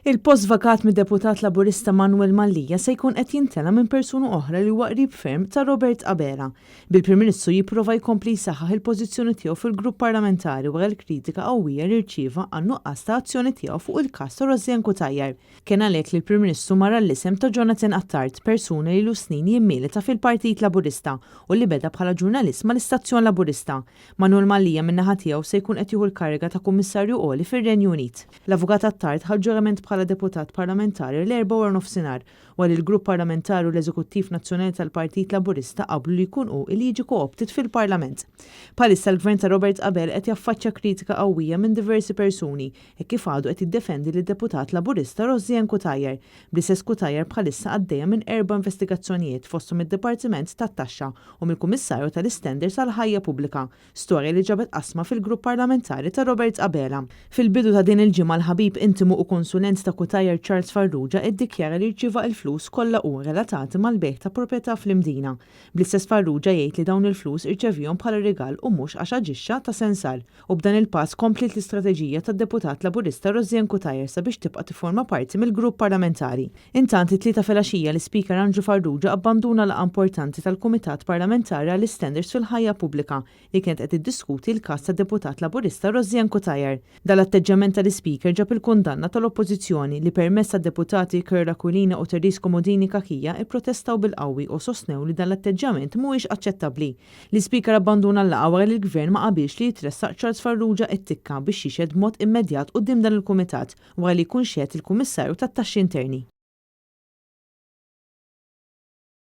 Il-post vakat mid-Deputat Laburista Manuel Mallia se jkun qed jimtela minn persuna oħra li huwa qrib ferm ta' Robert Abela, bil-Prim Ministru jipprova jkompli jsaħħaħ il-pożizzjoni tiegħu fil-grupp parlamentari wara l-kritika qawwija li rċieva għan-nuqqas ta' azzjoni tiegħu fuq il-każ ta' Rosianne Cutajar. Kien għalhekk li l-Prim Ministru mar għall-isem ta' Jonathan Attard, persuna li ilu snin jimmilita fil-Partit Laburista u li beda bħala ġurnalist mal-istazzjon Laburista. Manuel Mallia min-naħa tiegħu se jkun qed jieħu l-kariga ta' Kummissarju Għoli fir-Renju Unit. L-Avukat Attard ħa l-ġurament bħala deputat parlamentari l-Erbgħa waranofsinhar wara li l-Grupp Parlamentari u l-Eżekuttiv Nazzjonali tal-Partit Laburista qablu li jkun hu li jiġi co-opted fil-Parlament. Bħalissa l-Gvern ta' Robert Abela qed jaffaċċja kritika qawwija minn diversi persuni hekk kif għadu qed jiddefendi lid-deputat Laburista Rosianne Cutajar, bl-istess Cutajar bħalissa għaddejja minn erba' investigazzjonijiet fosthom mid-Dipartiment tat-Taxxa u mill-Kummissarju tal-Istandards għall-Ħajja Pubblika, storja li ġabet qasma fil-grupp parlamentari ta' Robert Abela. Fil-bidu ta' din il-ġimgħa l-ħabib intimu u konsulent ta' Cutajar Charles Farrugia iddikjara li rċieva il-flus kollha hu relatati mal-bejgħ ta' proprjetà fl-Imdina. Bl-istess Farrugia jgħid li dawn il-flus irċevihom bħala rigal u mhux għax aġixxa ta' sensar. U b'dan il-pass kompliet l-istrateġija tad-Deputat Laburista Rosianne Cutajar sabiex tibqa' tifforma parti mill-grupp parlamentari. Intant, it-Tlieta filgħaxija l-Ispeaker Anġlu Farrugia abbanduna laqgħa importanti tal-Kumitat Parlamentari għall-Istandards fil-Ħajja Pubblika li kienet qed tiddiskuti l-każ tad-Deputat Laburista Rosianne Cutajar. Dan l-atteġġjament tal-Ispeaker ġab il-kundanna tal-Oppożizzjoni li permezz tad-Deputati Kurt Aquilina u Therese Comodini Cachia pprotestaw bil-qawwi u sostnew li dan l-atteġġjament mhuwiex aċċettabbli. L-Ispeaker abbanduna l-laqgħa wara li l-Gvern ma qabilx li jitressaq Charles Farrugia it-Tikka biex jixhed b'mod immedjat quddiem dan il-Kumitat wara li jkun xehed il-Kummissarju tat-Taxxi Interni.